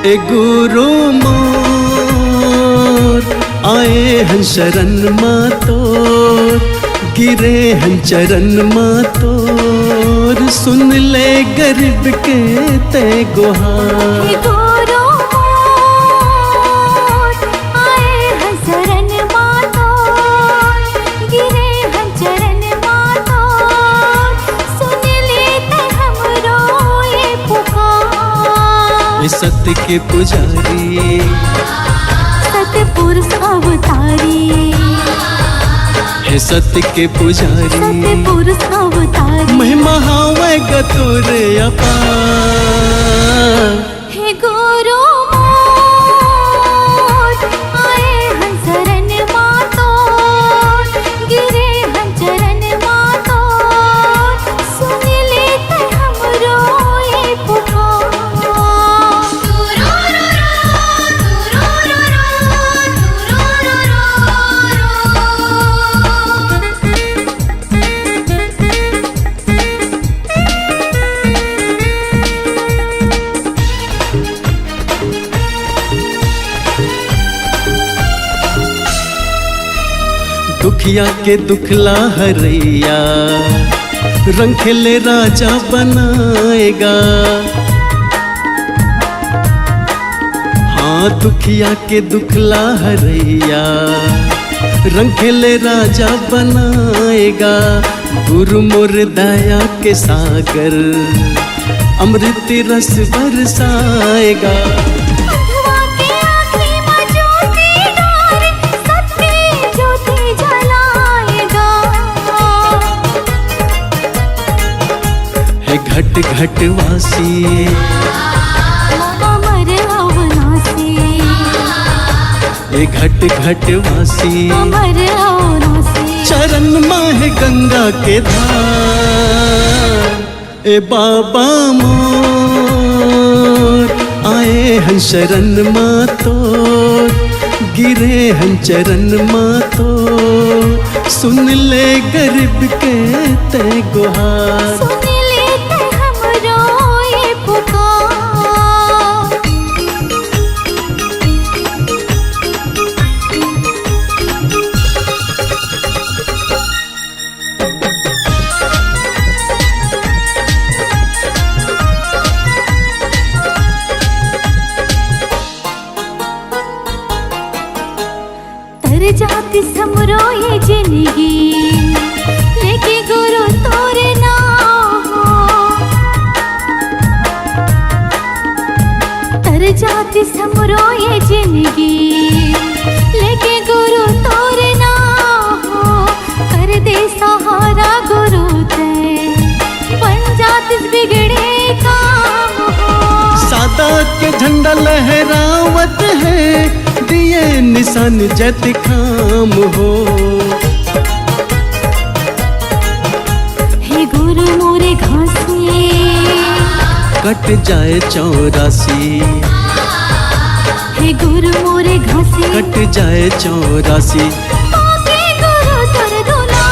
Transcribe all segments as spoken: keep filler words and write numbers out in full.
ए गुरु मोर, आए हन शरण मा तोर, गिरे हन चरण मा तोर, सुन ले गरीब के तैं गुहार। हे गुरु मोर, आए हन शरण मा तोर, गिरे हन चरण मा तोर, सुन ले तैं हमरो ए पुकार। ए सत्य के पुजारी, सतपुरुष अवतारी। हे सत्य के पुजारी, सतपुरुष अवतारी। महिमा हावय ग तोर अपार। हे गुरु मोर, आए हन शरण मा तोर, गिरे हन चरण मा तोर, सुन ले तैं हमरो ए पुकार। दुखिया के दुख ला हरैया, रंग खेले राजा बनाए गा। हाँ, दुखिया के दुख ला हरैया, रंग खेले राजा बनाए गा। गुरु मोर दया के सागर, अमृत रस बरसाए गा। अंधवा के आँखी म ज्योति डारे, सत्य ज्योति जलाए गा। हे घट घट वासी, अमर अविनाशी। हे घट घट वासी, अमर अविनाशी। चरण मा हे गंगा के धार। ए बाबा मोर, आए हन शरण मा तोर, गिरे हन चरण मा तोर, सुन ले गरीब के तैं गुहार। सुन ले तैं हमरो ए पुकार। तर जातिस हमरो ये जिनगी, लेके गुरु तोर नाम हो। तर जातिस हमरो ये जिनगी, लेके गुरु तोर नाम हो। कर दे सहारा गुरु तैं, बन जातिस बिगड़े काम हो। सादा के झंडा लहरावत हे, दिए निशान जैतखाम हो। हे गुरु मोरे घासी, कट जाए चौरासी। हे गुरु मोरे घासी, कट जाए चौरासी। पाके गुरु तोर दुलार।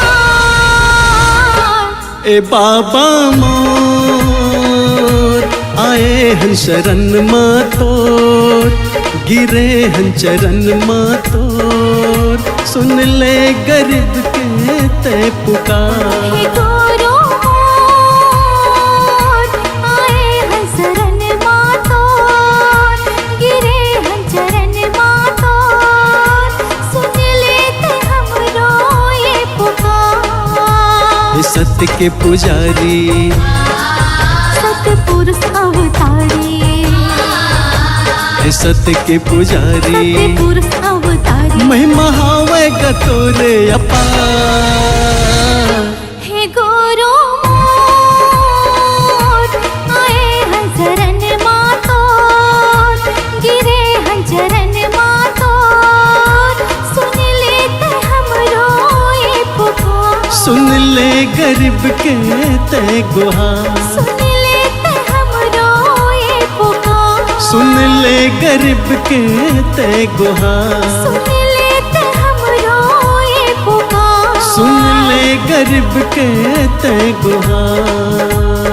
ए बाबा मोर, आए हन शरण मा तोर, गिरे हन चरण मा तोर, सुन ले गरीब के तैं पुकार। हे गुरु मोर, आए हन शरण मा तोर, गिरे हन चरण मा तोर, सुन ले तैं हमरो ये पुकार। हे सत्य के पुजारी, सतपुरुष अवतारी। हे सत्य के पुजारी, सतपुरुष अवतारी। महिमा हावय ग तोर अपार। हे गुरु मोर, आए हन शरण मा तोर, गिरे हन चरण मा तोर, सुन ले तैं हमरो ए पुकार। सुन ले गरीब के तैं गुहार। सुन ले तैं हमरो ए पुकार। सुन ले गरीब के तैं गुहार। सुन ले तैं हमरो ए पुकार। सुन ले गरीब के तैं गुहार।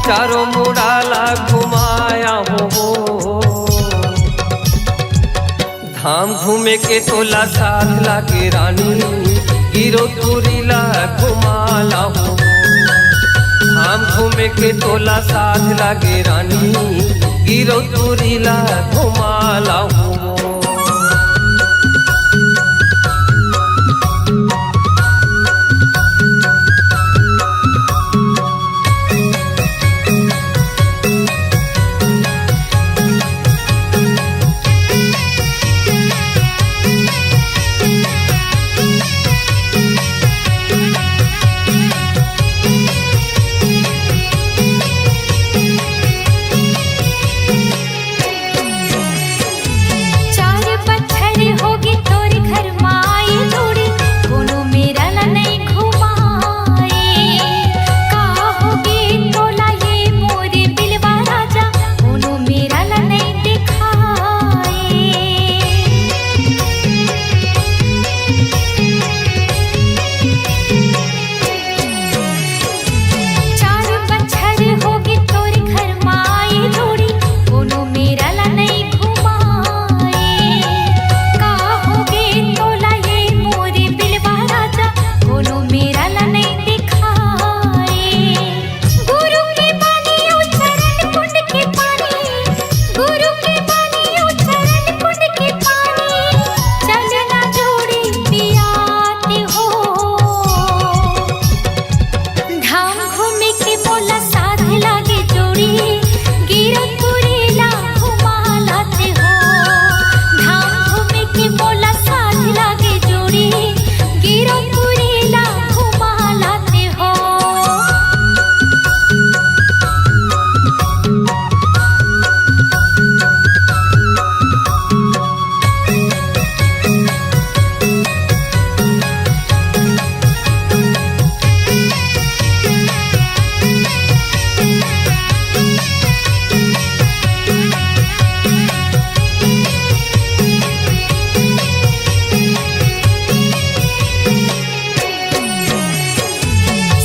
चारों मुड़ा ला घुमाया हूँ। धाम घूमे के तोला साथ लागे रानी, गिरौदपुरी ला घुमा लाहूँ। धाम घूमे के तोला साथ लागे रानी, गिरौदपुरी ला घुमा लाहूँ। चार बछर होगे तोर घर माए जोड़ी, कोनो मेरा ला नइ घुमाए। का होगे तोला ये मोरे बिलवा राजा, कोनो मेरा ला नइ देखाए। चार बछर होगे तोर घर माए जोड़ी, कोनो मेरा ला नइ घुमाए। का होगे तोला ये मोरे बिलवा राजा, कोनो मेरा ला नइ देखाए। गुरु के बानी अउ चरण कुंड के पानी, गुरु के बानी अउ चरण कुंड के पानी, चलना जोड़ी पियात हो। धाम घूमे के मोला साथ लागे जोड़ी, गिरौदपुरी ला घुमा लाते हो। धाम घूमे के मोला साथ लागे जोड़ी, गिरौदपुरी ला घुमा लाते हो।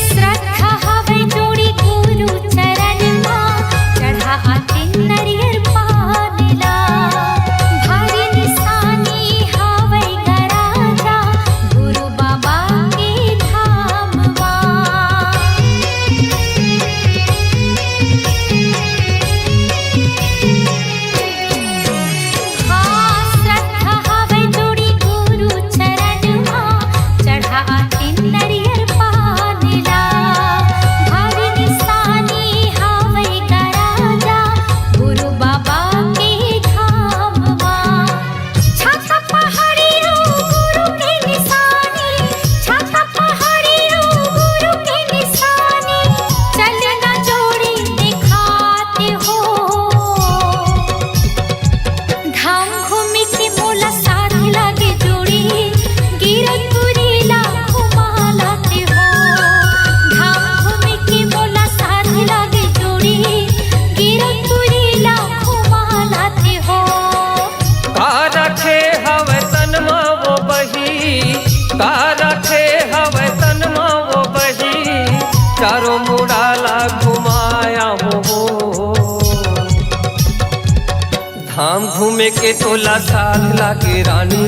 श्रद्धा हवै जोड़ी गुरु चरण मा, चढ़ा आते नरियर पान ला। भारी निशानी हवै गा राजा, गुरु बाबा के धाम मा। हाँ, श्रद्धा हवै जोड़ी गुरु चरण मा, चढ़ा आते नरियर पान ला। भारी निशानी हवै गा राजा, गुरु बाबा के धाम मा। छाता पहाड़ी ओ गुरु के निशानी, छाता पहाड़ी ओ गुरु के निशानी, चलना जोड़ी देखाते हो। धाम घूमे के मोला साथ लागे जोड़ी, गिरौदपुरी ला घुमा लाते हो। धाम घूमे के मोला साथ लागे जोड़ी, गिरौदपुरी ला घुमा लाते हो। का रखे हवै तन मा वो बही, का रखे हवै तन मा वो बही, चारों मुड़ा ला घुमाया हूँ। धाम घूमे के तोला साथ लागे रानी,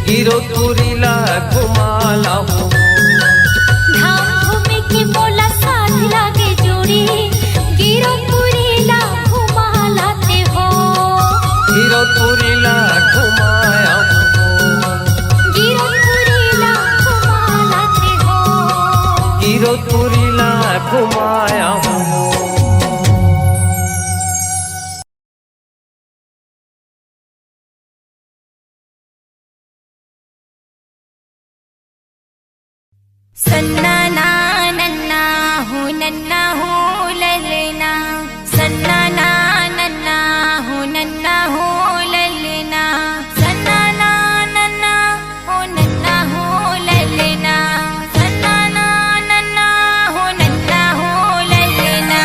गिरौदपुरी ला घुमा लाहूँ। धाम घूमे के मोला साथ लागे जोड़ी, गिरौदपुरी ला घुमा लाते हो। गिरौदपुरी ला घुमाया हूँ। गिरौदपुरी ला घुमा लाते हो। गिरौदपुरी ला घुमाया हूँ। सन्ना ना नन्ना हो नन्ना हो ललना। सन्ना ना नन्ना हो नन्ना हो ललना। सन्ना ना नन्ना हो नन्ना हो ललना। सन्ना ना नन्ना हो नन्ना हो ललना।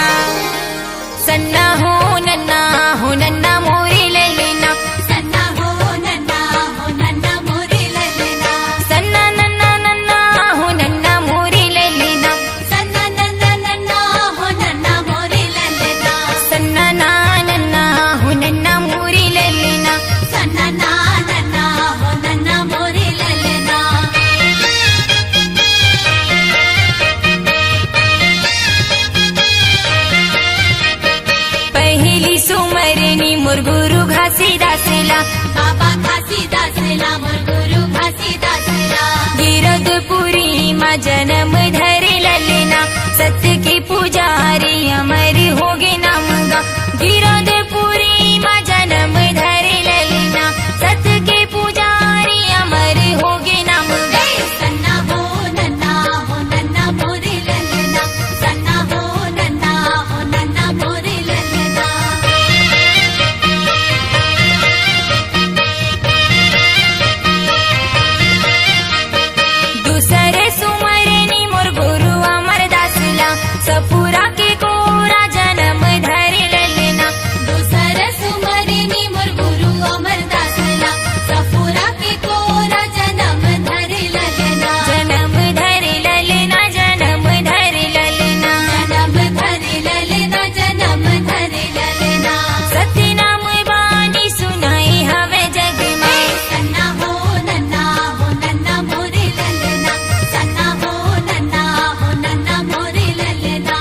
सन्ना हो नन्ना हो नन्ना मोरी ललना। सन्ना हो नन्ना हो नन्ना मोरी ललना। सन्ना नन्ना नन्ना हो नन्ना मोरी ललना। मोर गुरु घासीदास ला, बाबा घासीदास ला, मोर गुरु घासीदास ला। गिरौदपुरी मा जनम धरे ललना, सत के पुजारी अमर होगे नाम गा। गिरौदपुरी मा जनम धरे ललना, सत के पुजारी अमर होगे नाम गा। ए सन्ना हो नन्ना हो नन्ना मोरे ललना, सन्ना हो नन्ना हो नन्ना मोरे ललना। दूसरे सुमरनी मोर गुरु अमरदास ला, सफुरा के कोरा जनम धरे ललना। दूसरे सुमरनी मोर गुरु अमरदास ला, सफुरा के कोरा जनम धरे ललना। जनम धरे ललना, जनम धरे ललना। जनम धरे ललना, जनम धरे ललना। सतनाम बानी सुनाई हवे जग मा। ए सन्ना हो नन्ना हो नन्ना मोरे ललना, सन्ना हो नन्ना हो नन्ना मोरे ललना।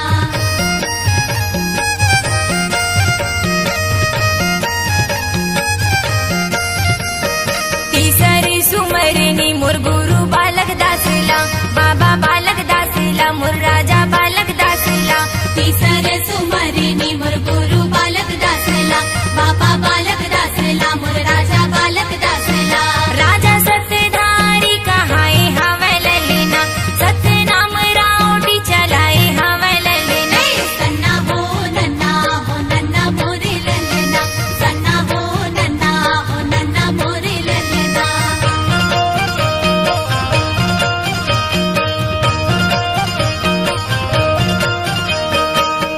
तीसरी सुमरनी मोर गुरु बालक दास ला, बाबा बालक दास ला, मोर राजा बालक दास ला। तीसरे सुमरनी मोर गुरु बालक दास ला, बाबा बालक दास ला, मोर राजा बालक दास ला। राजा सतधारी कहाए हवै ललना, सतनाम रावटी चलाए हवै ललना। ए सन्ना हो नन्ना हो नन्ना मोरे ललना, सन्ना हो नन्ना हो नन्ना मोरे ललना।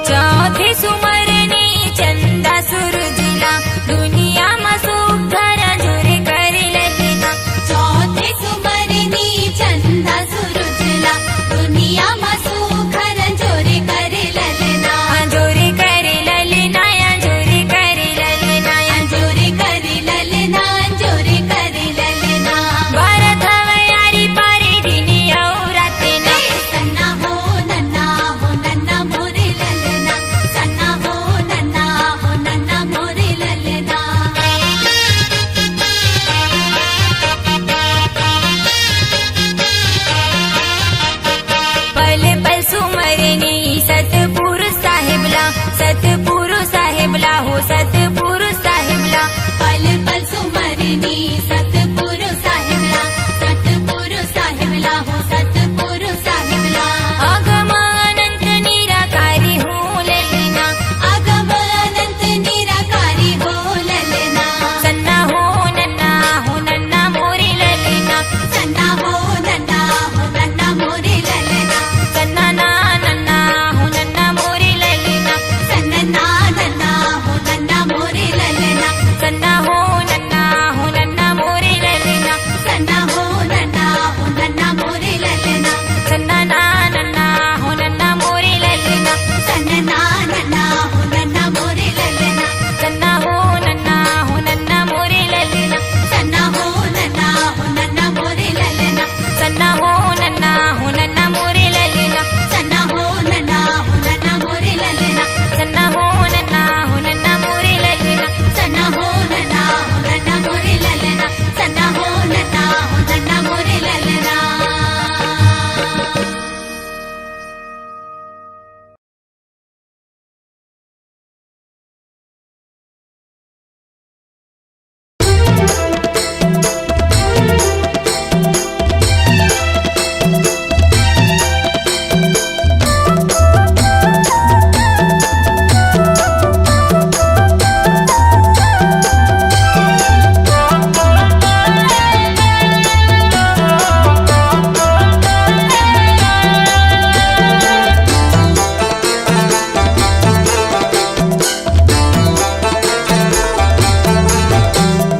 चौथे सुमरनी चंदा सूरज ला, दुनिया मा सुख अंजोर करे ललना। चौथे सुमरनी चंदा सूरज ला, दुनिया मा सुख अंजोर करे ललना। अंजोर करे ललना, अंजोर करे ललना, अंजोर करे ललना, अंजोर करे ललना। बरत हवै आरी पारी दिन अउ रात ना। ए सन्ना हो नन्ना हो नन्ना मोरे ललना, सन्ना हो नन्ना हो नन्ना मोरे ललना। पल पल सुमरनी सतपुरुष साहेब ला, सतपुरुष साहेब ला हो, सतपुरुष साहेब ला। पल पल सुमरनी सतपुरुष साहेब ला, सतपुरुष साहेब ला हो, सतपुरुष साहेब ला। अगम अनंत निराकारी हो ललना, अगम अनंत निराकारी हो ललना। सन्ना हो नन्ना हो नन्ना मोरे ललना, सन्ना हो नन्ना हो नन्ना मोरे ललना। सन्ना ना नन्ना हो नन्ना मोरे ललना। सन्ना ना नन्ना हो नन्ना मोरे ललना। सन्ना हो नन्ना हो नन्ना मोरे ललना। सन्ना हो नन्ना हो नन्ना मोरे ललना। सन्ना ना नन्ना हो नन्ना मोरे ललना। सन्ना ना नन्ना हो नन्ना मोरे ललना। सन्ना हो नन्ना हो नन्ना मोरे ललना। सन्ना हो नन्ना हो नन्ना मोरे ललना। सन्ना हो नन्ना हो नन्ना मोरे ललना। सन्ना हो नन्ना हो नन्ना मोरे ललना। सन्ना हो नन्ना हो नन्ना मोरे ललना। सन्ना हो नन्ना हो नन्ना मोरे ललना। सन्ना हो नन्ना हो नन्ना मोरे ललना।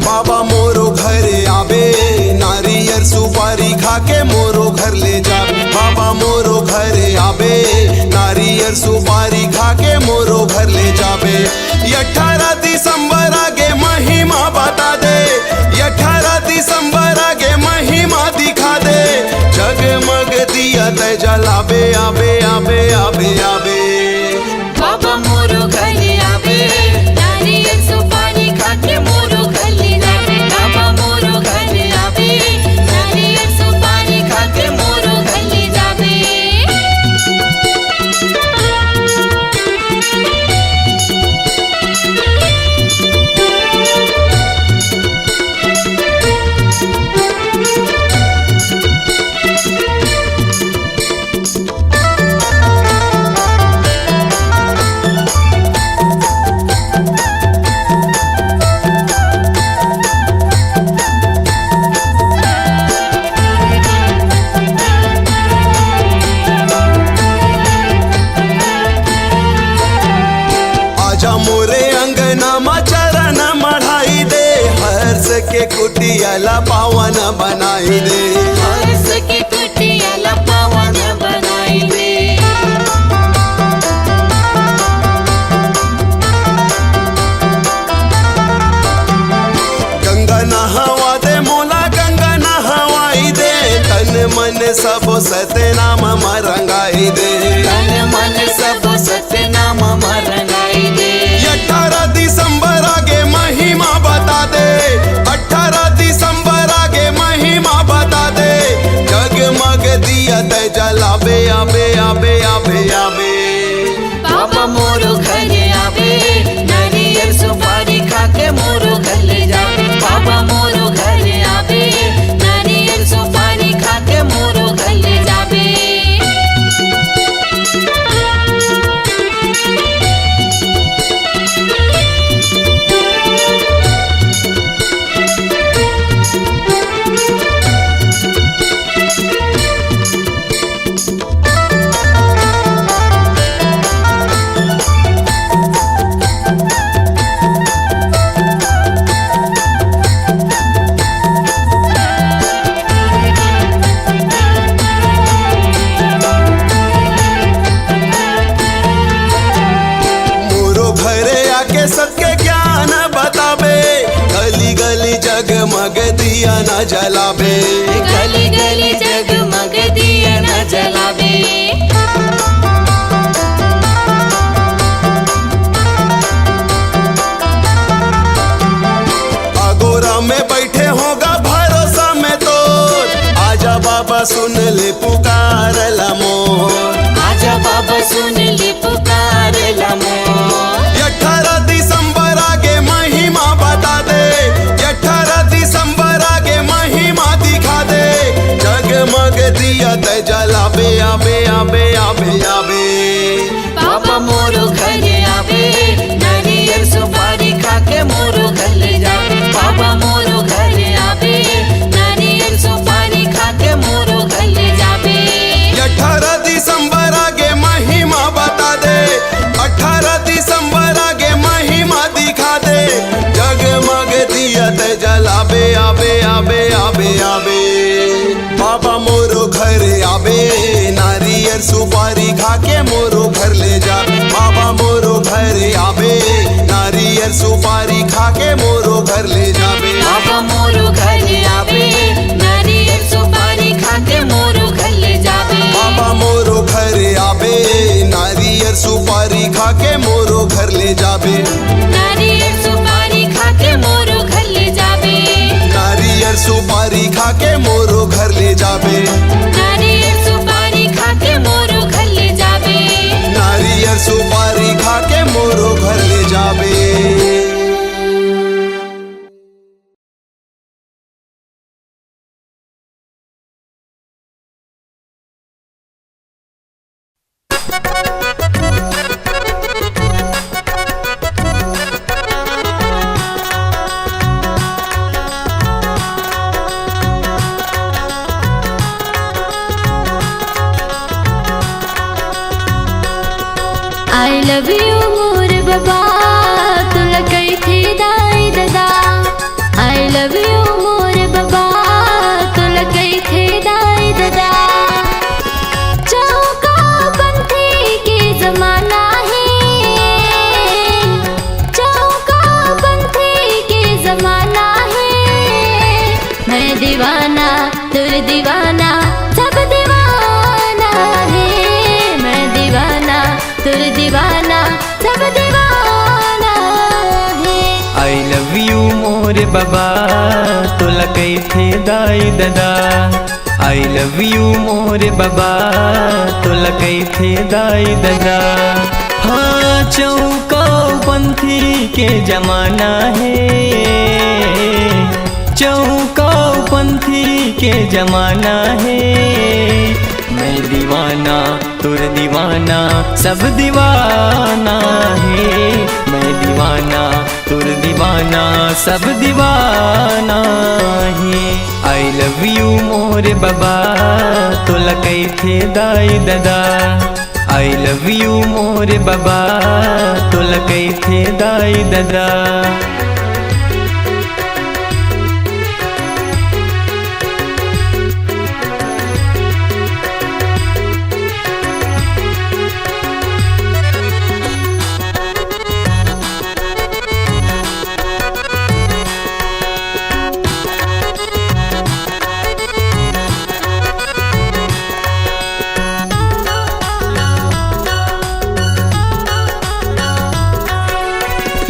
बाबा मोरो घरे आबे, नारियर सुपारी खा के मोरो घर ले जाबे। बाबा मोरो घरे आबे, नारियर सुपारी खा के मोरो घर ले जाबे। अठारह दिसंबर आगे महिमा बता दे, अठारह दिसंबर आगे महिमा दिखा दे। जगमग दिया तै जलाबे, आबे, आबे, आबे, आबे। बाबा मोरो घरे आबे, नारियल सुपारी कुटिया ला पावन बनाई दे। हर्ष के कुटिया ला पावन बनाई दे। गंगा नहावा दे मोला, गंगा नहावाई दे। तन मन सब सतनाम म रंगाई दे। तन मन सब सतनाम म रंगाई दे। अठारह दिसंबर आगे महिमा बता दे। अठारह दिसंबर आगे महिमा बता दे। जगमग दिया तै जलाबे, आबे, आबे, आबे, आबे। बाबा मोरो घर आबे, नारियल सुपारी खा के मोरो घर ले जाबे। बाबा मोरो घर आबे, नारियल सुपारी खा के मोरो घर ले जाबे। मोरो घरे आके सबके ज्ञान बताबे, गली गली जगमग दिया न जलाबे। गली गली जगमग दिया न जलाबे। अगोरा में बैठे होगा भरोसा में तोर, आजा बाबा सुन ले पुकार ला मोर। आजा बाबा सुन ले पुकार ला मोर। अठारह दिसंबर आगे महिमा बता दे, अठारह दिसंबर आगे महिमा दिखा दे। जगमग दिया तै जलाबे, आबे, आबे, आबे, आबे। बाबा मोरो घर आबे, नारियल सुपारी खा के मोरो घर ले जाबे। बाबा मोरो घर आबे, नारियल सुपारी खा के मोरो घर ले जाबे। अठारह दिसंबर आगे महिमा बता दे, अठारह दिसंबर आगे महिमा दिखा दे। जगमग दिया तै जलाबे, आबे, आबे, आबे, आबे। बाबा मोरो घर आबे, नारियल सुपारी खा के मोरो घर ले जाबे। बाबा मोरो घर आबे, नारियल सुपारी खा के मोरो घर ले जाबे। बाबा मोरो घर आबे, नारियल सुपारी खा के मोरो घर ले जाबे। बाबा मोरो घर आबे, नारियल सुपारी खा के मोरो घर ले जाबे। नारियल सुपारी खा के मोरो घर ले जाबे। नारियल सुपारी खा के मोरो घर ले जाबे। नारियल सुपारी खा के मोरो घर ले जाबे। नारियल सुपारी खा के मोरो घर ले जाबे। I love you मोर बबा, तोला कहिथे दाई ददा। I love you मोर बबा, तोला कहिथे दाई ददा। चौका पंथी के जमाना हे, चौका पंथी के जमाना हे। मैं दीवाना, तोर दीवाना, सब दीवाना हे। मैं दीवाना, तोर दीवाना, सब दीवाना हे। I love you मोर बबा, तोला कहिथे दाई ददा। I love you मोर बबा, तोला कहिथे दाई ददा। हाँ, चौका पंथी के जमाना हे, चौका पंथी के जमाना हे। मैं दीवाना, तोर दीवाना, सब दीवाना हे। मैं दीवाना, तोर दीवाना, सब दीवाना हे। I love you मोर बबा, तोला कहिथे दाई ददा। I love you मोर बबा, तोला कहिथे दाई ददा।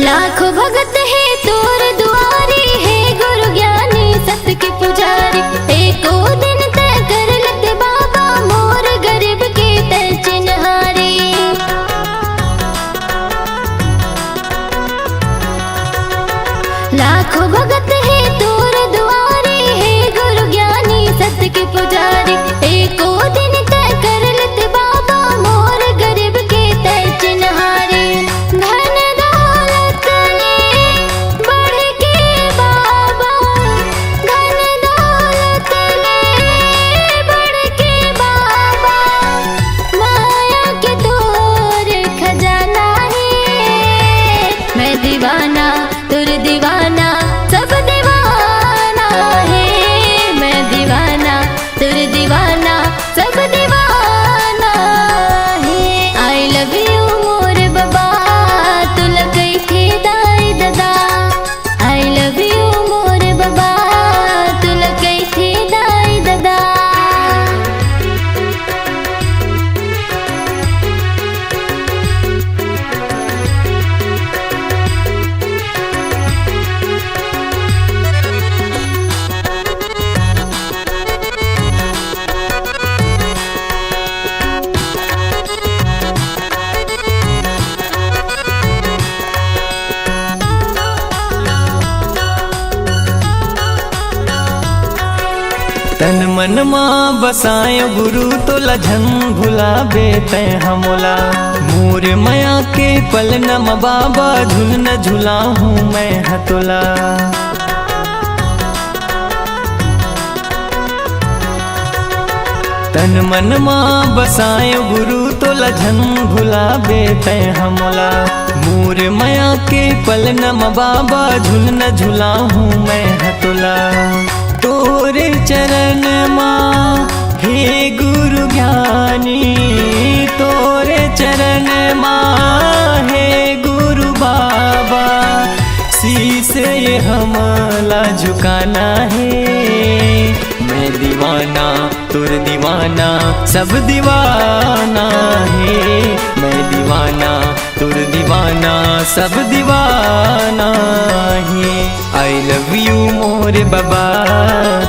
लाखों भगत हे तोर दुआरी, हे गुरु ज्ञानी सत के पुजारी। एको दिन तैं कर लेते बाबा, मोर गरीब के तैं चिन्हारी। लाखों भगत हे तोर दुआरी, हे गुरु ज्ञानी सत के पुजारी। एको दिन तैं कर लेते बाबा, मोर गरीब के तैं चिन्हारी। धन दौलत ले बढ़ के बाबा, धन दौलत ले बढ़ के बाबा, माया के तोर खजाना हे। मैं दीवाना, तोर दीवाना, सब दीवाना हे। मैं दीवाना, तोर दीवाना, सब दीवाना हे। I love you मोर बबा, तोला कहिथे दाई ददा। I love you मोर बबा, तोला कहिथे दाई ददा। तन मन मा बसायो गुरु, तोला झन भुलाबे तैं हमोला। मोर मया के पलना म बाबा, झुलना झुलाहूँ मैं ह तोला। तन मन मा बसायो गुरु, तोला झन भुलाबे तैं हमोला। मोर मया के पलना म बाबा, झुलना झुलाहूँ मैं ह तोला। तोरे चरण मा हे गुरु ज्ञानी, तोरे चरण मा हे गुरु बाबा, शीश ये हमला झुकाना हे। मैं दीवाना, तोर दीवाना, सब दीवाना हे। मैं दीवाना, तोर दीवाना, सब दीवाना हे। I love you मोर बबा,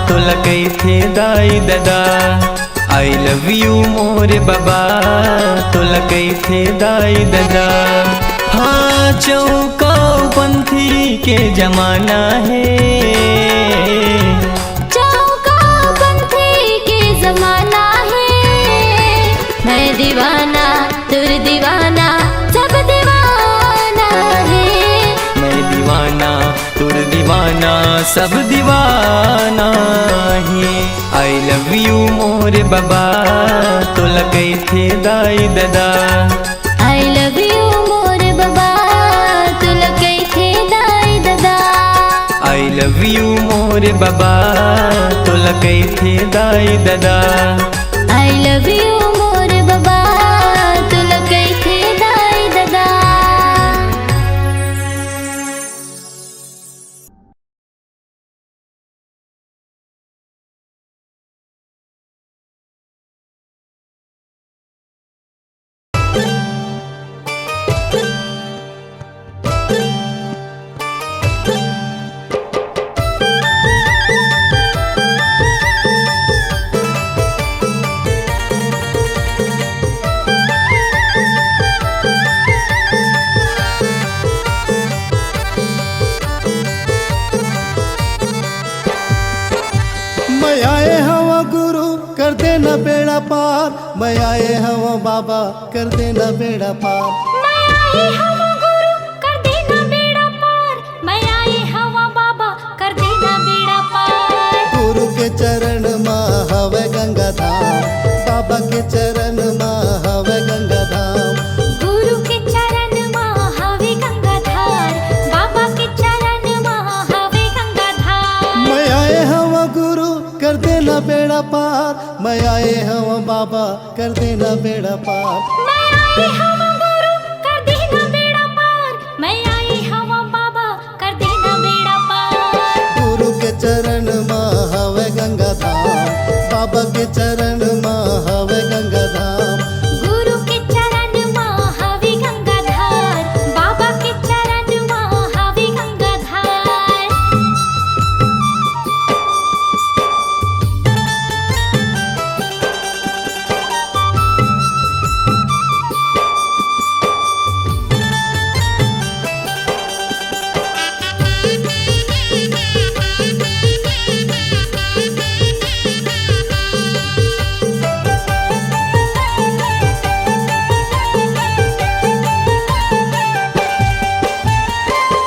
तोला कहिथे दाई ददा। I love you मोर बबा, तोला कहिथे दाई ददा। हाँ, चौका पंथी के जमाना हे। चौका पंथी के जमाना हे। मैं दीवाना, तोर दीवाना, सब दीवाना हे। मैं दीवाना, तोर दीवाना, सब दीवाना हे। I love you मोर बबा, तोला कहिथे दाई ददा। I love you मोर बबा, तोला कहिथे दाई ददा। I love you मोर बबा, तोला कहिथे दाई ददा। I love you मोर बबा, तोला कहिथे दाई ददा। मैं आए हवं गुरु, कर देना बेड़ा पार। मैं आए हवं बाबा, कर देना बेड़ा पार। मैं आए हवं गुरु, कर देना बेड़ा पार। मैं आए हवं बाबा, कर देना बेड़ा पार। गुरु के चरण मा हवे गंगा धाम, बाबा के चरण मा हवे गंगा धाम। गुरु के चरण मा हवे गंगा धाम, बाबा के चरण मा हवे गंगा धाम। मैं आए हवं गुरु, कर देना बेड़ा पार। मैं आए हवं बाबा, कर देना बेड़ा पार। मैं आए हवं गुरु, कर देना बेड़ा पार। मैं आए हवं बाबा, कर देना बेड़ा पार। गुरु के चरण मा हवे गंगा धाम, बाबा के चरण मा हवे गंगा धाम। गुरु के चरण मा हवे गंगा धाम, बाबा के चरण मा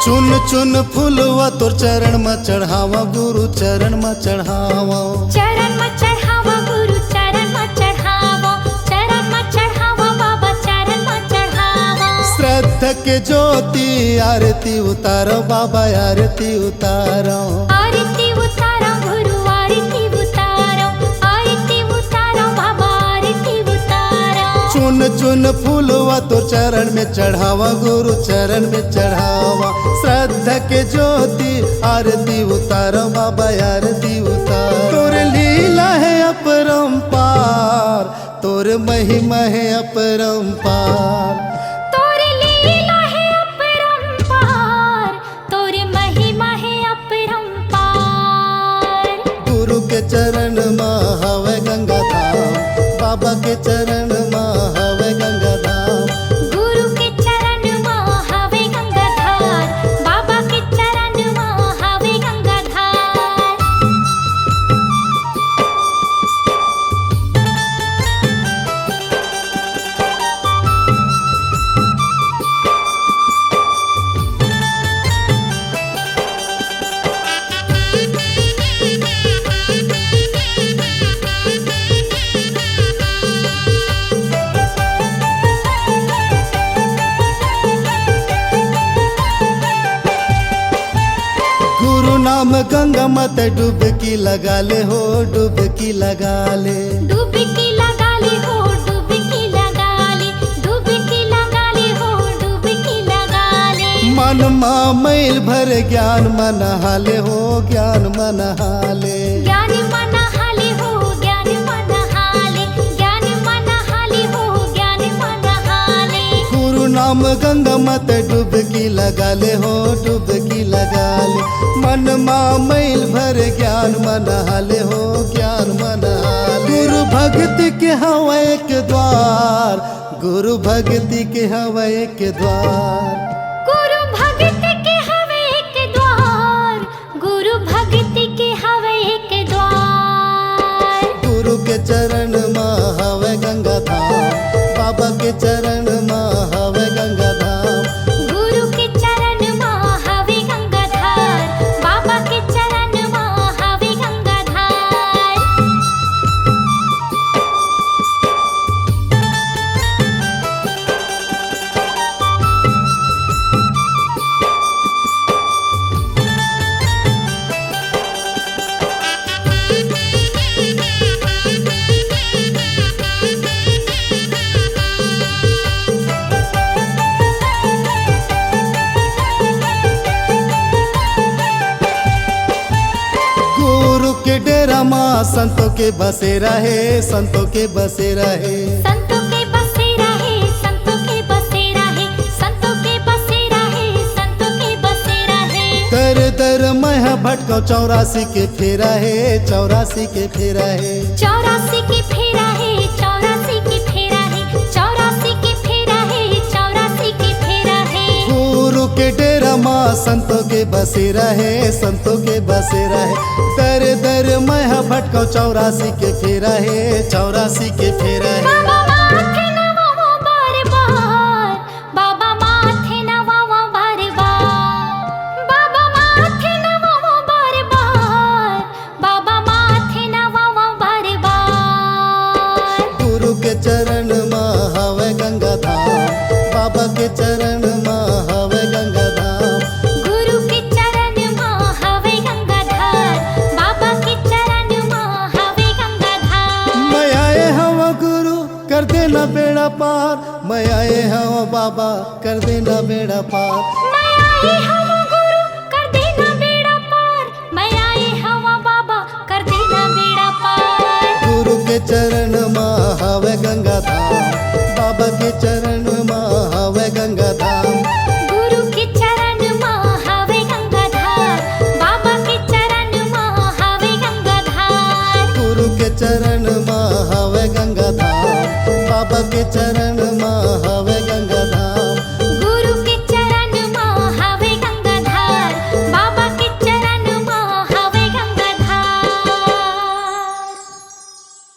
चुन चुन फूलवा तोर चरण म चढ़ावा, गुरु चरण म चढ़ावा। चरण म चढ़ावा गुरु, चरण म चढ़ावा, चरण म चढ़ावा बाबा, चरण म चढ़ावा। श्रद्धा के ज्योति आरती उतारो बाबा, आरती उतारो। आरती उतारो गुरु, आरती उतारो, आरती उतारो बाबा, आरती उतारो। चुन चुन फूलवा तोर चरण में चढ़ावा, गुरु चरण में चढ़ावा। श्रद्धा के ज्योति आरती उतारो बाबा, आरती उतारो। तोर लीला है अपरंपार, तोर महिमा है अपरंपार। तोर लीला है अपरंपार, तोर महिमा है अपरंपार। गुरु के चरण म हवय गंगा धाम, बाबा के चरण म हवय गंगा धाम। गुरु के चरण म हवय गंगा धाम, बाबा के चरण म हवय गंगा धाम। गुरु नाम गंगा मत डुबकी लगा ले हो, डुबकी लगा ले। डुबकी लगा ले हो, डुबकी लगा ले, डुबकी लगा ले हो, डुबकी लगा ले। मन मा मैल भर ज्ञान म नहा ले हो, ज्ञान म नहा ले। ज्ञान म नहा ले हो, ज्ञान म नहा ले, ज्ञान म नहा ले हो, ज्ञान म नहा ले। गुरु नाम गंगा मत डुबकी लगा ले हो, डुबकी लगा ले। मन मा मैल भर ज्ञान म नहा ले हो, ज्ञान म नहा ले। गुरु भक्ति के हवय एक द्वार, गुरु भक्ति के हवय एक द्वार। गुरु भक्ति के हवय एक द्वार, गुरु भक्ति के हवय एक द्वार। गुरु के चरण म हवय गंगा धाम, बाबा के चरण म हवय गंगा धाम। गुरु के चरण म हवय गंगा धाम, बाबा के चरण म हवय गंगा धाम। गुरु के डेरा मा संतों के बसेरा हे, संतों के बसेरा हे। संतों के बसेरा हे, संतों के बसेरा हे, संतों के बसेरा हे, संतों के बसेरा हे। दर दर मैं ह भटकव, चौरासी के फेरा हे, चौरासी के फेरा हे। चौरासी के फेरा हे, चौरासी के फेरा हे, चौरासी के फेरा हे, चौरासी के फेरा हे। गुरु के डेरा मा संतों के बसेरा हे, संतों के बसेरा हे। दर दर मैं ह भटकव, चौरासी के फेरा हे, चौरासी के फेरा हे। बाबा माथे नवावो बार बार, बाबा माथे नवावो बार बार, बाबा माथे नवावो बार बार, बाबा माथे नवावो बार बार। गुरु के चरण म हवय गंगा धाम, बाबा के चरण म हवय गंगा धाम। गुरु के चरण म हवय गंगा धाम, बाबा के चरण म हवय गंगा धाम। मैं आए हवं गुरु, कर देना बेड़ा पार। मैं आए हवं बाबा, कर देना बेड़ा पार। मैं आए हवं गुरु, कर देना बेड़ा पार। मैं आए हवं बाबा, कर देना बेड़ा पार। गुरु के चरण म हवय गंगा धाम, बाबा के चरण म हवय गंगा धाम। गुरु के चरण म हवय गंगा धाम, बाबा के चरण म हवय गंगा धाम। गुरु के चरण म हवय गंगा धाम, बाबा के चरण